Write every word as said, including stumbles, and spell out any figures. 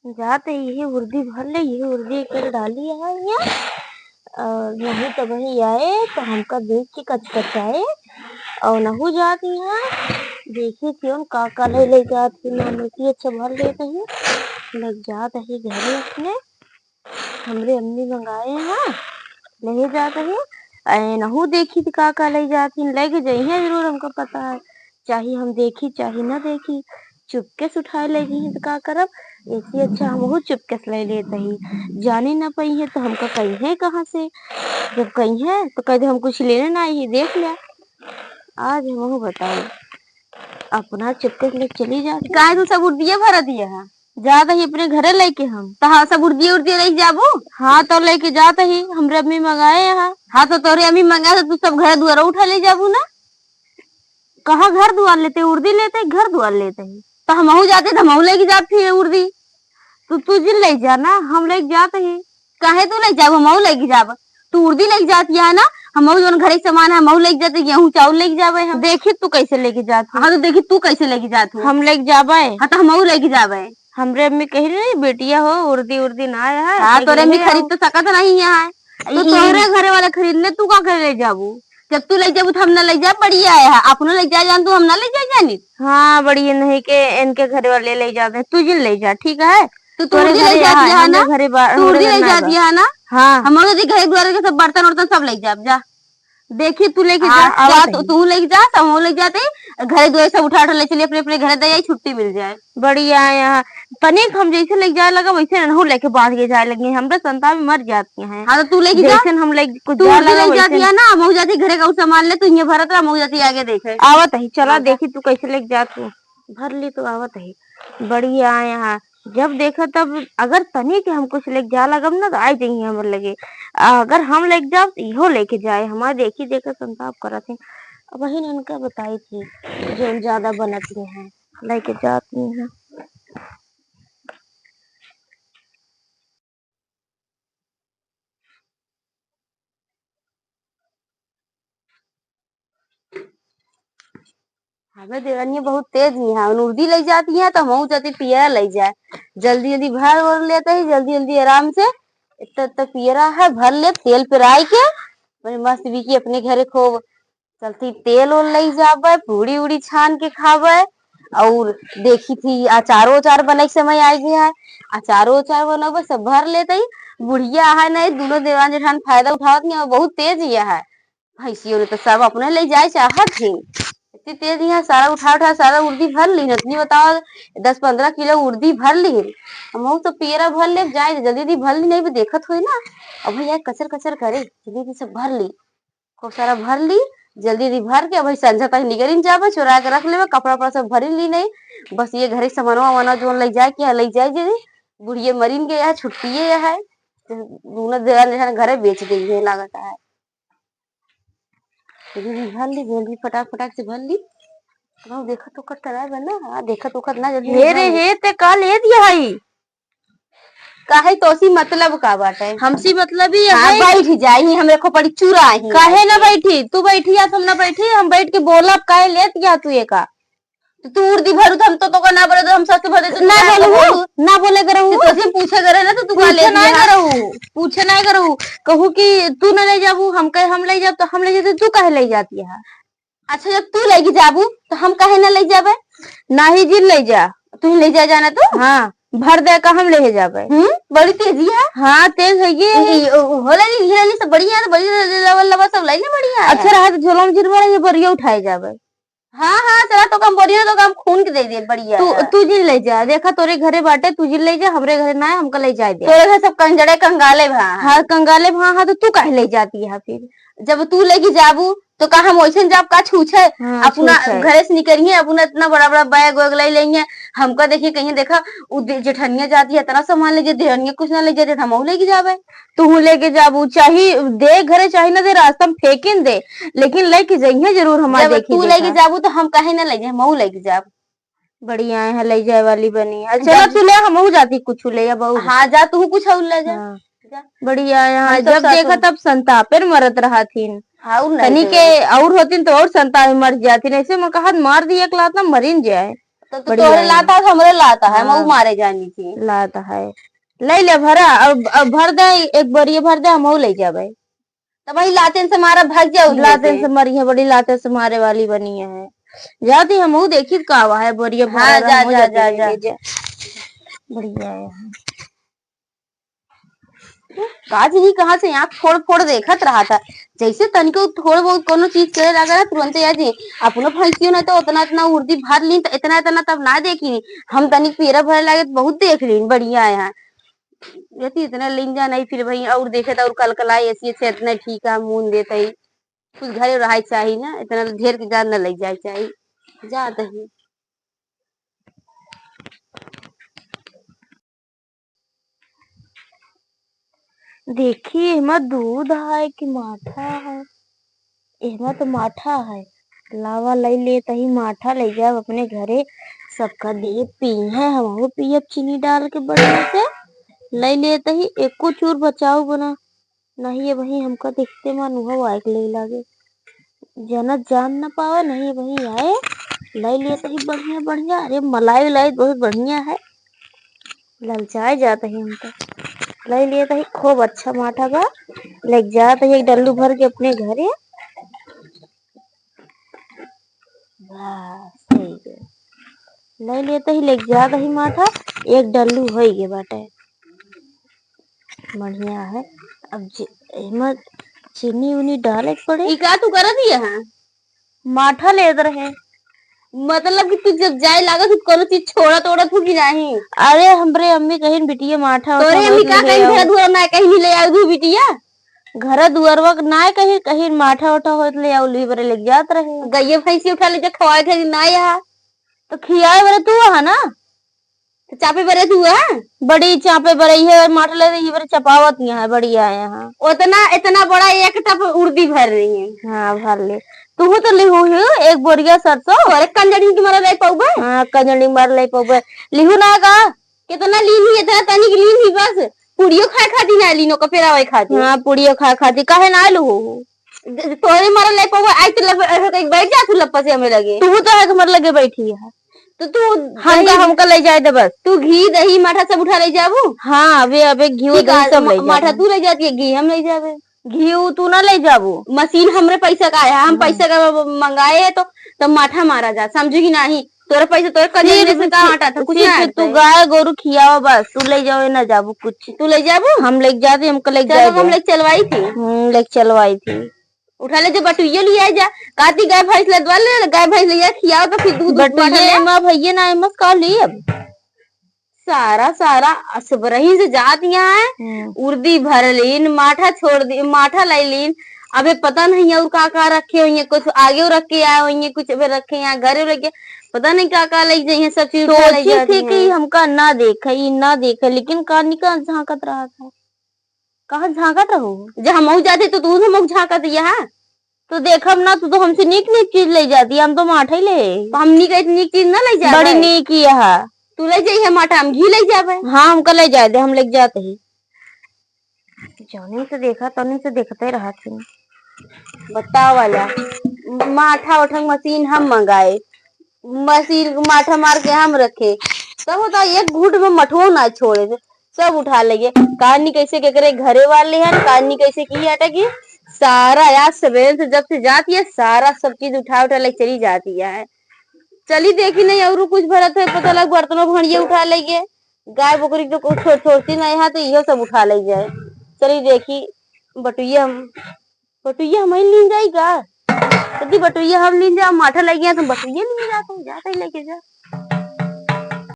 जात है, यही उर्दी भर ले, यही उर्दी कर डाली है यहाँ। और नहीं तो वही आए तो हमका देख के कचकचाए। और नहू जात यहाँ, देखी क्यों का का ले ले जात ही, ना मिट्टी अच्छा भर लेत ही, लग जात ही घरे अपने। हमरे अम्मी मंगाए हैं, ले जात ही। ए नहू देखी त का का ले जात ही, लेके जइहे जरूर, हमका पता है, चाहे हम देखी चाहे ना देखी। चुपके से उठाए ले गई हैं तो का करब? ऐसे अच्छा हमहू चुपके से ले लेत ही। जाने ना पइहे तो हमका कहिहे कहाँ से? जब कहिहे तो कह दे हम कुछ लेने ना आई ही, देख लिया। आज हमहू बताई, अपना चुपके से ले चली जाती। काहे तू सब उर्दिये भरा दिया है? जात ही अपने घरे लेके हम। तो हाँ, सब उर्दिये उर्दिये लेके जाबू? हाँ, तो लेके जात ही, हमरे अम्मी मंगाए हैं। हाँ, तो तोरे अम्मी मंगाए तो तू सब घर दुआरा उठा ले जाबू ना? कहाँ घर दुआर लेते, उर्दी लेते, घर दुआर लेते ही। तो हमहू जाते, तो हमहू लेके जात ही उर्दी। तो तू जिन ले जा ना, हम लेके जात ही। काहे तू लेके जाब, हमहू लेके जाब। तू उर्दी लेके जात ही ना, हमहू जौन घरे के सामान है, हमहू लेके जाते, गेहूं चाउर लेके जाबे हम। देखी तू कैसे लेके जात हो। हाँ, तो देखी तू कैसे लेके जात हो। हम लेके जाबे। हाँ, तो हमहू लेके जाबे। हमरे अम्मी कही रही, "बेटिया हो, उर्दी उर्दी ना है।" हाँ, तोरे अम्मी खरीद तो सकत नहीं है। तो तोहरे घरे वाले खरीद ले, तू का करे ले जाबू? जब तू ले जाबू तो हम ना ले जा, बढ़िया है। अपनो ले जा जान तू, हम ना ले जा जानी। हाँ, बढ़िया नहीं के इनके घरे वाले ले जाते, तू जिन ले जा, ठीक है? तो तू तोरे उर्दी ले घरे, जाती हाँ, है ना? इनके घरे बा-, तू उर्दी ले जाती है ना? हाँ। हम उर्दी घरे द्वारे के सब बर्तन उर्तन सब ले जाब, जा। देखी तू लेके जा, हाँ, जा आवत तू, ही। तू लेके जा, सब हम ले जाते। घरे द्वारे सब उठा उठा ले चली, अपने अपने घरे दे आई, छुट्टी मिल जाए। बढ़िया है यहाँ। तनिक हम जैसे लेके जाए लगा, वैसे नहू लेके बांध के जाए लगे। हमरा संताप में मर जाती हैं। हाँ, तो तू लेके जा। जैसे हम लेके कुछ तू जाए उर्दी लगा, लेके वैसे जाती है ना, हम जाती घरे का सामान ले, तू ये भरत रहा, हम जाती आगे देखे। आवत ही, चला हाँ, जा। देखी तू कैसे लेके जात हो। भर ली तो आवत ही। बढ़िया है यहाँ। जब देखा तब अगर तनी के हम कुछ लेके जा लगब ना, तो आ जाइए हमर लगे। आ, अगर हम लेके जाब, तो इहो लेके जाए। हमारे देखी देखा संताप करत है। अब वही इनका बताई थी, जो ज्यादा बनत ही हैं, लेके जात ही हैं। हमें देवनिया बहुत तेज ही है, उर्दी ले जाती है तो हमहू जाती पिया ले जाए, जल्दी जल्दी भर और लेते ही, जल्दी जल्दी आराम से। इतना इतना पियरा है, भर ले तेल पेराई के, अपने मस्त बीकी अपने घरे खूब चलती तेल ओल ले जाबे, पूड़ी उड़ी छान के खाबे। और देखी थी अचारो अचार बने के समय आ गया है, अचारो अचार बनबे सब भर लेते ही। बुढ़िया है नहीं, दोनों देवान जेठान फायदा उठावत नहीं, बहुत तेज ही है। भैंसियों ने तो सब अपने ले जाए चाहत ही, इतनी तेज यहाँ सारा उठा उठा सारा उर्दी भर ली, इतनी बताओ, दस पन्द्रह किलो उर्दी भर ली। हम तो पियरा भर ले जाए, जल्दी जल्दी भर ली, नहीं भी देखत हुई ना। अब भैया कचर कचर करे, जल्दी जल्दी सब भर ली, खूब सारा भर ली, जल्दी जल्दी भर के अब संझा तक निकरिन जाबे, चोरा के रख लेबे, कपड़ा उपड़ा सब भरी ली नहीं, बस ये घरे सामानवा वाना जोन ले जाए के ले जाए जे, बुढ़िए मरिन गया है, छुट्टिए है, दोनों जन जन घरे बेच गई है लागत है। जल्दी भर ली, जल्दी फटाक फटाक से भर ली। कहूँ देखत ओखत त ना बा ना? हाँ, देखत ओखत ना जल्दी हे रे भर ली। हे, ते का ले दिया हई? काहे तोसी मतलब का बाटे? हमसी मतलब ही हाँ, है। बैठ जाई, हमरे खोपड़ी चुरा ही। काहे ना बैठी? तू बैठी या हम ना बैठी, हम बैठ के बोलब, काहे लेत या तू एका? तो तू उर्दी भरू तो हम तो तोका ना बोले तो हम सच भर देते, ना बोलू, ना बोले करहू। तो तोसे पूछे करे ना तो तू का ले पूछे ना करहू, पूछे ना करहू। कहू कि तू ना ले जाबू, हम कहे हम ले जाब तो हम ले जाते, तू काहे ले जाती है? अच्छा, जब तू लेके जाबू तो हम काहे ना ले जाबे? नाही जी ले जा। तू ही ले जा जाना तू? हाँ, भर दे का हम ले जाबे। हम्म, बड़ी तेजी है। हाँ, तेज है ये। ई, ई, ओ, ओ, होला जी, हीरा जी सब बढ़िया है, तो बड़ी ले, ले, ले, ले, सब लाइन में बढ़िया है। अच्छा रहा तो झोला में झिरवा ये बढ़िया उठाए जाबे। हाँ, हाँ, चला तो कम बढ़िया तो कम खून के दे दे, बढ़िया तू, है। तू जिन ले जा, देखा तोरे घरे बाटे, तू जिन ले जा, हमरे घरे ना है, हमका ले जाए दे। तोरे घर सब कंजड़े कंगाले भा हैं। हाँ, कंगाले भा, हाँ, तो तू काहे ले जाती है फिर? जब तू लेके जाबू तो का हम वैसन जाब का छूछे? हाँ, अपना छूछे। घरे से निकलिए, अपना इतना बड़ा बड़ा बैग वैग ले लेंगे, हमका देखिए कहीं देखा उ दे-, जेठनिया जाती है, इतना सामान ले जाए, देवनिया कुछ ना ले जाए, हम लेके जाबे। तू लेके जाबू, चाहे दे घरे, चाहे ना दे, रास्ता में फेंकिन दे, लेकिन लेके जइहे जरूर हमार जब देखी तू लेके देखा। जाबू तो हम काहे ना ले जाए, हम लेके जाब। बढ़िया है, ले जाए वाली बनी है। चलो जब तू ले, हमहू जाती कुछ ले या बहू। हाँ, जा तू कुछ और ले जा। हाँ। जा। बढ़िया है, हाँ, हम तो जब साथ देखा में। तब संतापे मरत रहा थीन। हाँ, और नहीं तनी तो। के और होतीन तो और संतापे मर जातीन। ऐसे में कहा मार दिए एक लात ना मरिन जाए। तो, तो बढ़िया तोहरे है। लाता है, हमरे लाता है, हाँ। मऊ मारे जानी थी। लाता है। ले ले भरा, अब, अब भर दे, एक बोरिया भर दे, हमहू ले जाबे। तब वही लातेन से मारा भाग जाऊ लातेन से। से मरी है, बड़ी लातेन से मारे वाली बनी है। जाती हमहू देखी का हुआ है, बोरिया भरा हाँ, रहा, जा, हमहू जा, जाती जा, ले जा। ले जा। बढ़िया है। का जानी कहाँ से आँख फोड़ फोड़ देखत रहा था, जैसे तनिको थोड़ बहुत कोनो चीज करे लगा ना, तुरंते आ जी। अपनो भैंसियो ना तो उतना इतना उर्दी भर लीन, तो इतना इतना तब ना देखी। हम तनिक पेरा भरे लागे तो बहुत देख लीन, बढ़िया है। यदि इतना लीन जा नहीं, फिर भाई और देखे तो और कल कल आए, ऐसी ऐसे इतना ठीक है, मून देते ही कुछ घरे रहा चाहिए ना, इतना ढेर के जान न ले जाए चाहिए। जाते ही देखी, एहमा दूध है कि माठा है? एहमा तो माठा है। लावा, लई लेत ही माठा, लई जाब अपने घरे, सबका देब, पीहे, हमहू पियब चीनी डाल के बढ़िया से। लई लेत ही, एको चूर बचाऊ बना, नहीं ये वही हमका देखते मा नुहा वाइक ले लागे। जनत जान न पावे, नहीं वही आए, लई लेत ही बढ़िया बढ़िया। अरे मलाई उलाई बहुत बढ़िया है, ललचाए जात ही हम तो। लई लेत ही खूब अच्छा माठा बा, लेके जात ही एक डल्लू भर के अपने घरे। बस, ठीक है। लई लेत ही लेके जात ही माठा, एक डल्लू होई गे बाटे। बढ़िया है। अब जे-, एमा चीनी उनी डाले के पड़े। ई का तू करत हिया, हाँ? माठा लेत रहे। मतलब कि तू जब जाए लागत, तू कोनो चीज छोड़त ओड़त हो कि नाही? अरे, हमरे अम्मी कहिन, "बिटिया, माठा तोरे वाठा अम्मी होत का ले कहिन, आओ।" घर दुआर ना कहीं ले आऊ तू बिटिया? घर दुआरवा के ना कहिन, कहिन माठा वाठा होत ले आऊ, लिही बरे लेके जात रहे। गइये भैंसी उठा ले जा, खवाए घरी ना यहाँ। तो खियाए बरे तू है ना? तो चापे बरे तू है? बड़ी चापे बरे है, माठा ले रही बरे चपावत नहीं है, बढ़िया है यहाँ। उतना, इतना बड़ा एक टप उर्दी भर रही है। हाँ, भर ले। तू तो लिहू ही एक बोरिया सरसों। अरे कंजड़ी के मारे ले पाउबे? हाँ, कंजड़ी मारे ले पाउबे। लिहू ना का? कितना लीन ही, इतना तनिक लीन ही बस। पुड़ियो खाए खाती ना लीनो, कपेरावे खाती। हाँ, पुड़ियो खाए खाती। काहे ना लिहू? तोरे मारे ले पाउबे, आई तो लग, ऐसे कहीं बैठ जा तू लप्पा से हमें लगे। तू तो है, हमारे लगे बैठी है। तो तू हमका, दही हमका ले जाए दे बस। तू घी, दही, माठा सब उठा ले जाबू? हाँ, अबे, अबे घी, ठीक दही है, सब ले म-, माठा जाबू। तू ले जाती है, घी हम ले जाबे। घी ऊ तू ना ले जाबू? मशीन हमरे पैसा का है, हम हाँ। पैसा का ब-, ब-, मंगाए है तो, तो माठा मारा जा, समझू कि नाही? तोरे पैसा, तोरे कजन सिर्फ में से का तू, आटा था, कुछ सिर्फ ना तू आता है। गाय गोरू खियावा बस, तू ले जावे ना जाबू कुछ। तू ले जाबू? हम लेके जाते, हमको लेके चलो, जाए हम दे। लेके चलवाई थी। हम्म, लेके चलवाई थी। उठा ले, जो बटुइयो लिया जा, काती गाय भैंस ले द्वार ले, गाय भैंस ले जा, खियाओ तो फिर दूध उठ बटुइये माठा ले। एमा भैये ना, एमा का ली अब? सारा, सारा असबरही से जात यहाँ है। हम्म। उर्दी भर लीन, माठा छोड़ दी, माठा लाई लीन। अबे पता नहीं और का का रखे होइए, कुछ आगे रख के आए होइए, कुछ अबे रखे यहाँ घरे रखे, पता नहीं का का ले जाइए, सब चीज उठा ले सोची जाती थी कि हैं। हमका ना देखे, ई ना देखे, लेकिन कानी का झांकत रहा था। कहाँ झांकत रहो? जब हमहू जाते तो तू हमहू झांकत यहाँ। तो देखब ना, तू तो हमसे नीक नीक चीज ले जाती, हम तो माठा ही ले। तो हम नीक नीक चीज ना ले जाबे। बड़ी नीक ही है। तू ले जाइए माठा, हम घी ले जाबे। हाँ, हमका ले जाए दे, हम लेके जाते ही। जौने से देखा, तौने से देखते रहा थी। बताओ वाला, माठा उठा मशीन हम मंगाए, मशीन के माठा मार के हम रखे, तब होता एक घूंट में मठुओ ना छोड़े थे, सब उठा ले गए। कानी कैसे केकरे घरे वाले हैं, कानी कैसे की हटा की सारा आज सवेरे से जब से जाती है, सारा सब चीज उठा उठा ले चली जाती है। चली देखी नहीं, और कुछ भरत है, पता लग बर्तनों भंडिया उठा ले गए, गाय बकरी के तो कुछ छोड़, छोड़ती नहीं है, तो इहो सब उठा ले जाए। चली देखी बटुइया हम बटुइया हम ही लीन जाई का? यदि बटुइया हम लीन जाओ, माठा लग गया तो बटुइया लीन जा, तुम जाते ही लेके जा।